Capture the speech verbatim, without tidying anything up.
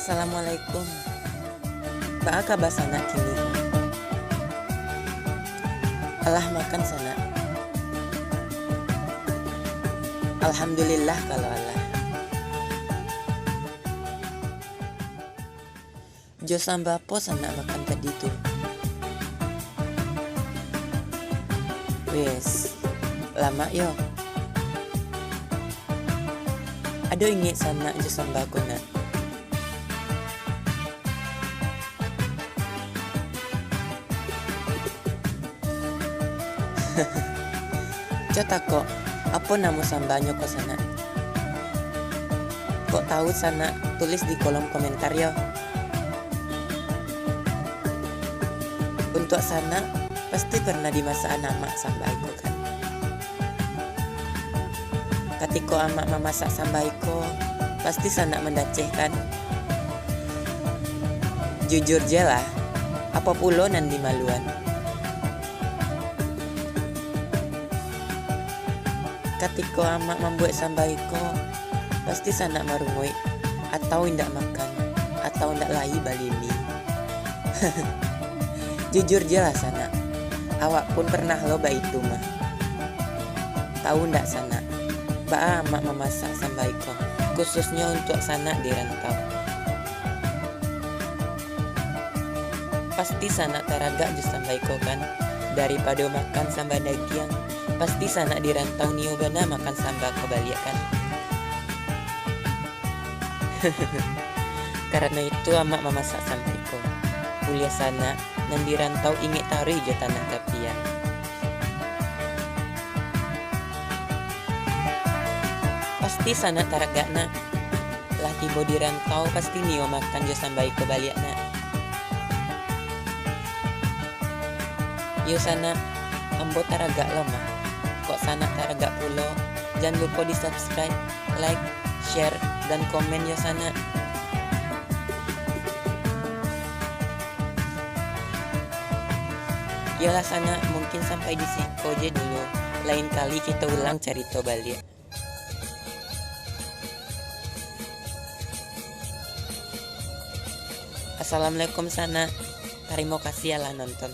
Assalamualaikum. Baa kaba sanak kini? Alah makan sanak? Alhamdulillah kalau alah. Jo samba apo sanak makan tadi tu? Wes, lamak yo. Ado ingek sanak jo samba ko nak? Co takok, apo namo sambanyo ko sanak? Kok tahu sanak, tulis di kolom komentar yo. Untuak sanak, pasti pernah dimasakan amak samba iko kan? Katiko amak mamasak samba iko, pasti sanak mandaceh kan? Jujur je lah, apo pulo nan dimaluan? Katiko amak mambuek samba iko, pasti sanak marunguik, atau indak makan, atau indak lai bali mi. Jujur je lah sanak, awak pun pernah lo baitu mah. Tahu ndak sanak, baa amak mamasak samba iko, khususnyo untuak sanak di rantau? Pasti sanak taragak jo samba iko kan? Daripado makan samba dagiang, pasti sanak di rantau nio bana makan samba ko baliak kan? Karano itu amak mamasak samba iko. Buliah sanak nan di rantau ingek taruih jo tanah tapian. Pasti sanak taragak nak. Lah tibo di rantau, pasti nio makan jo samba iko baliak nak. Yo sanak, ambo taragak lo mah. Kok sanak taragak pulo, jan lupo di subscribe, like, share, dan komen yo sanak. Yolah sanak, mungkin sampai di siko je dulu. Lain kali kito ulang carito baliak. Assalamualaikum sanak. Tarimo kasih alah nonton.